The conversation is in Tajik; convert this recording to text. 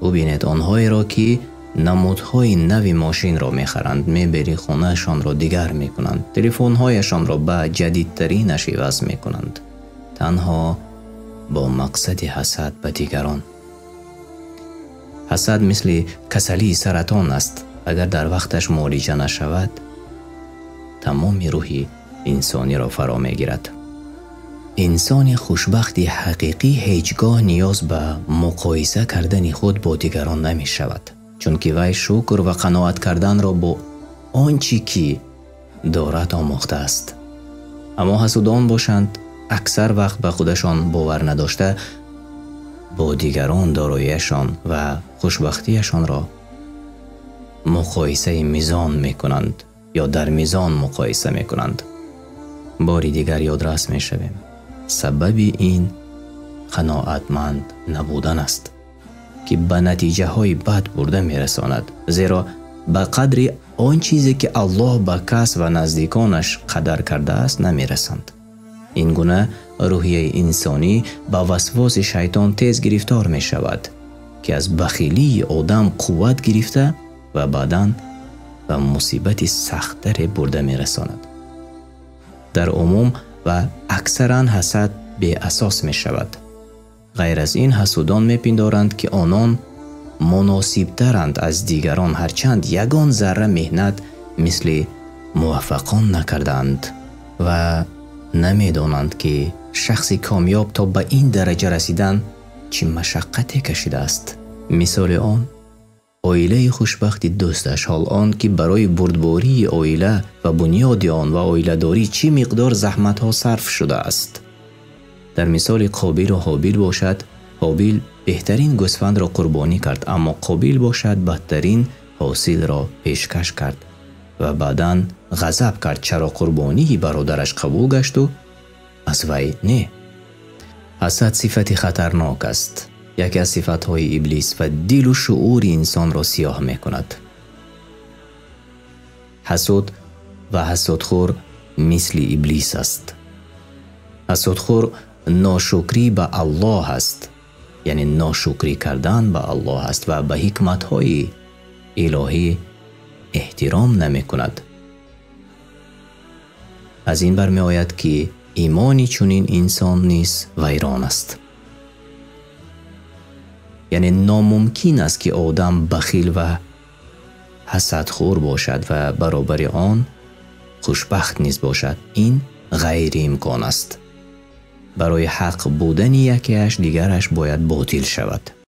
Бубинед онҳоеро, ки намудҳои нави мошинро мехаранд, мебели хонаашонро дигар мекунанд, телефонҳояшонро ба ҷадидтаринаш иваз мекунанд, танҳо бо мақсади ҳасад ба дигарон. Ҳасад мисли касалии саратон аст. Агар дар вақташ муолиҷа нашавад, тамоми рӯҳи инсониро фаро мегирад. Инсони хушбахти ҳақиқӣ ҳеҷ гоҳ ниёз ба муқоиса кардани худ бо дигарон намешавад, чунки вай шукр ва қаноат карданро бо он чӣ ки дорад омӯхтааст. Аммо ҳасудон бошанд, аксар вақт ба худашон бовар надошта, бо дигарон дороияшон ва хушбахтиашонро муқоисаи мизон мекунанд ё дар мизон муқоиса мекунанд. Бори дигар ёдрас мешавем. Сабаби ин қаноатманд набудан аст, ки ба натиҷаҳои бад бурда мерасонад, зеро ба қадри он чизе ки Аллоҳ ба кас ва наздиконаш қадар кардааст намерасанд. Ин гуна рӯҳияи инсонӣ ба васвоси шайтон тез гирифтор мешавад, ки аз бахилии одам қувват гирифта ва баъдан ба мусибати сахттаре бурда мерасонад. Дар умум ва аксаран ҳасад беасос мешавад. Ғайр аз ин, ҳасудон мепиндоранд, ки онон муносибтаранд аз дигарон, ҳарчанд ягон зарра меҳнат мисли муваффақон накардаанд ва намедонанд, ки шахси комёб то ба ин дараҷа расидан чӣ машаққате кашидааст. Мисоли он оилаи хушбахти дӯсташ, ҳол он ки барои бурдбории оила ва бунёди он ва оиладорӣ чӣ миқдор заҳматҳо сарф шудааст. Дар мисоли Қобилу Ҳобил бошад, Ҳобил беҳтарин гӯсфандро қурбонӣ кард, аммо Қобил бошад бадтарин ҳосилро пешкаш кард ва баъдан ғазаб кард, чаро қурбонии бародараш қабул гашту аз вай не. Ҳасад сифати хатарнок аст, яке аз сифатҳои иблис ва дилу шуури инсонро сиёҳ мекунад. Ҳасуд ва ҳасудхӯр мисли иблис аст. Ҳасудхӯр ношукрӣ ба Аллоҳ аст, яъне ношукрӣ кардан ба Аллоҳ аст ва ба ҳикматҳои илоҳӣ эҳтиром намекунад. Аз ин бармеояд, ки имони чунин инсон низ вайрон аст. Яъне номумкин аст, ки одам бахил ва ҳасадхӯр бошад ва баробари он хушбахт низ бошад. Ин ғайриимкон аст. Барои ҳақ будани якеаш дигараш бояд ботил шавад.